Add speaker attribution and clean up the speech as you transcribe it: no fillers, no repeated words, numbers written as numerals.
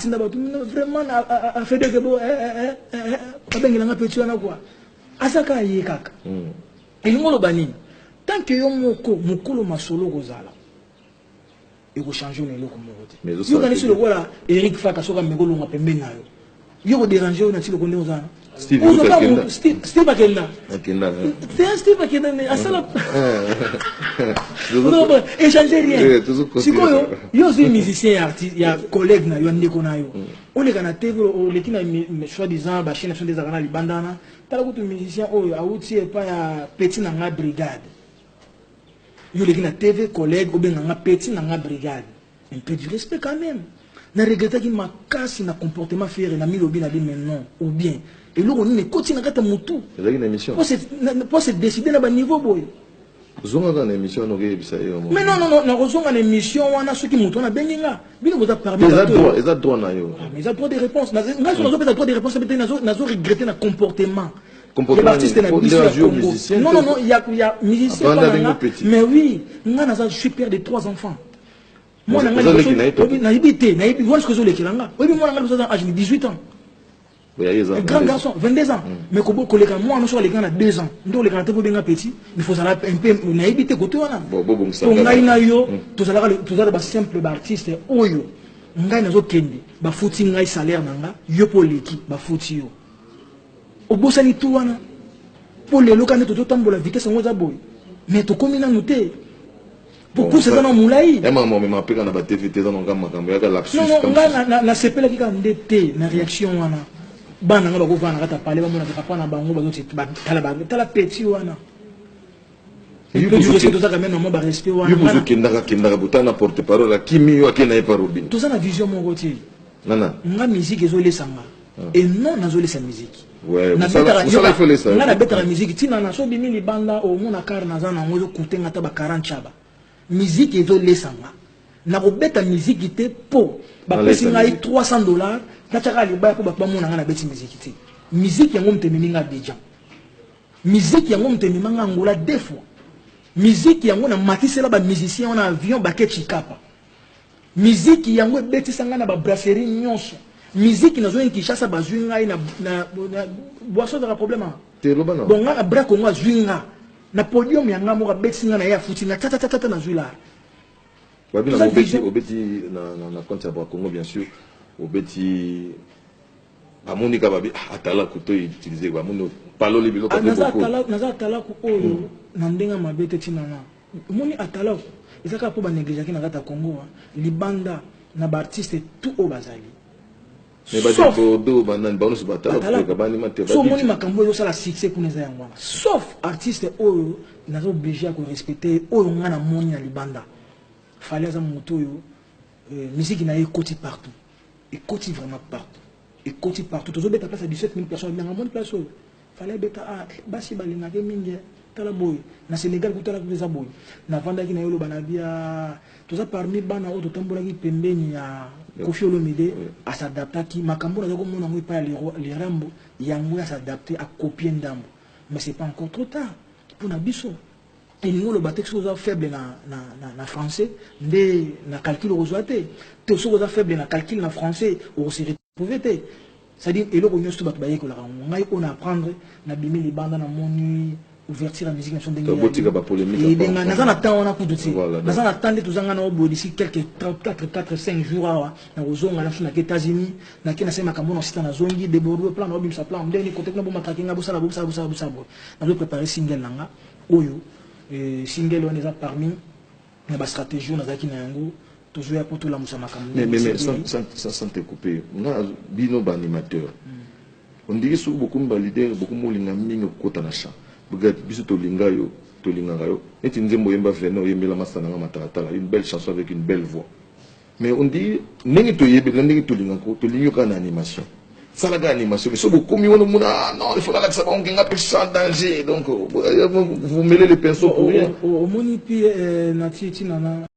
Speaker 1: Atinda bato vraiment afedeke bo babengela nga petit wana kua. Aza kaka ye kaka. Elingi oloba nini? Tant que yo moko mokolo masolo kozala, ekochange na eloko moko te. Yokanisi lokola Eric Faka, soki ameki olonga pembeni na yo, yo kodéranger oyo na ti loko ndenge oza. Steve akenda, Steve akenda, asala échange rien. Sikoyo yo ozwi musicien ya artiste ya collègue na yo, ya ndeko na yo, oleka na TV, oleki na soi disant bachaîne na biso nde ezalaka na libanda wana. Tala kutu musicien oyo awuti epai ya petit na nga brigade. Yo oleki na TV, collègue, obenga nga petit na nga brigade, un peu du respect quand même. Na regrettaki makasi na comportement Ferre na milobi na bi, mais non, ou bien eloko nini ekoti na kati ya motu?
Speaker 2: Ezalaki na émission.
Speaker 1: Po se décider na baniveau boye.
Speaker 2: Ozongaka na émission wana, okoyebisa ye.
Speaker 1: Mais non, non, non, nakozonga na émission wana soki moto wana abengi nga. Bino boza parmi
Speaker 2: Eza droit na yo.
Speaker 1: Mais eza droit de réponse. Ngai so nazopesa droit de réponse te, nazo regretter na comportement ya baartiste na biso ya Congo. Non, non, non, ya musicien. Mais oui, nga naza, je suis père de trois enfants. Mwana ngai nayebi te, nayebi wana soki ezolekela nga. Oyebi, mwana ngai liboso aza âge de 18 ans, un grand garçon, 22 ans. Mais koleka mwana soki aleka na 2 ans nde oleka na te, po benga petit, il faut zala un peu, nayebi te kote wana. Po ngai na yo tozalaka, tozala basimple baartiste oyo. Ngai nazokende, bafuti ngai salaire na nga, yo mpo oleki, bafuti yo, obosani tu wana. Mpo lelo ka nde tozotambola, vitesse yango eza boye, mais tokomi nanu te po course eza na molai.
Speaker 2: Mama mpe na batv te, eza nanga makambo yaka lapsus.
Speaker 1: Non, nga nasepelaki kaka nde te na réaction wana. Bana nga bakovanda na kati ya pale, bamonaka papa na bango bazoti, tala petit wana. Tozaka même na mwa barespect wana.
Speaker 2: Yo bozokendaka kendaka, botala na porte parole akimi, yo ake na ye parobini.
Speaker 1: Toza na vision moko te.
Speaker 2: Nana.
Speaker 1: Nga musique ezolesa nga et non nazolesa musique. Nga nabetaka musique ntina na so obimi libanda, omona car naza nango ezokute nga ata ba 40 chaba. Musique ezolesa nga, nakobeta musique te mpo bapesi ngai 300 $, natiaka libaya mpo bato bamona nga nabeti musique te. Musique yango moto ememi nga Abidjan, musique yango moto emema nga Angola deux fois, musique yango namatisela bamusicien wana avion bake Chikapa, musique yango ebetisa ngai na babrasserie nyonso. Musique nazongi Kinshasa, bazwi ngai na boisson, ezaka problème. Bon, ngai na Bra Congo, azwi nga na podium ya nga moko, abetisi nga na ye, afuti nga tatatatata, nazwi lar.
Speaker 2: Babina obeti na compte ya Bra Congo, bien sûr obeti, bamoni ka babi atalaku to utiliser, bamoni paloli biloko.
Speaker 1: Naza atalaku oyo na ndenge mabe te. Ntina na omoni atalaku eza kaka mpo banégligeaki na kati ya Congo libanda na baartiste tout oyo bazali.
Speaker 2: Bordeaux, banani bango batala banima te.
Speaker 1: So omoni makambo oyo ezosala succès kuna, eza yango wana, sauf artiste oyo naza obligé ya korespecter, oyo nga namoni na libanda. Fally aza moto oyo musique na ye ekoti partout, ekoti vraiment partout, ekoti partout. Tozobeta place ya 17 000 personnes, abinanga moni place oyo Fally abeta. Ah, basi balingaki mingi. Tala boye na Sénégal, kutala kuta eza boye. Navandaki na ye, oloba na bia, toza parmi bana oyo totambolaki pembeni ya Koffi Olomide. Asadaptaki makambo naza komona yango epai ya Lirambo, yango asadapte, akopie ndambo, mais c'est pas encore trop tard mpona biso. Elingi oloba te soki oza faible na français nde na calcul okozwa te, to soki oza faible na calcul na français okose retrouver te. C'est-à-dire eloko nyonso to bato bayekolaka yango. Ngai oyo na apprendre, nabimi libanda, namoni ouverture ya musique na biso
Speaker 2: ndenge
Speaker 1: naza na temps wana kutu te. Naza na temps nde tozanga na oboye d'ici quelques 4 4 5 jours awa nakozonga na biso, nake États-Unis, nake nasali makambo na sita, nazongi Debordo, plan naobimisa plan ndenge kote kuna, bomatraki nga, bosala bosala bosala bosala boye. Nazo single na nga oyo, single wana eza parmi na bastratégie oyo nazalaki na yango. Tozoya mpo tolamusa makambo.
Speaker 2: Mais sans te couper, nga bino baanimateur, ondiki soki bokomi baleader, bokomi olinga mingi okokota na champ. Biso tolinga yo, tolingaka yo neti nzembo oyemba vene, oyembela masana nga matalatala, une belle chanson avec une belle voix. Mais on dit ndenge toyebela, ndenge tolingako, tolingi yo kaka na animation, salaka animation. Mais so bokomi wana, omona: ah non, il faut nalakisa bango ngenga mpe sans danger. Donc vous mêlez les pinceaux pour rien.
Speaker 1: Omoni mpe na ti ntina na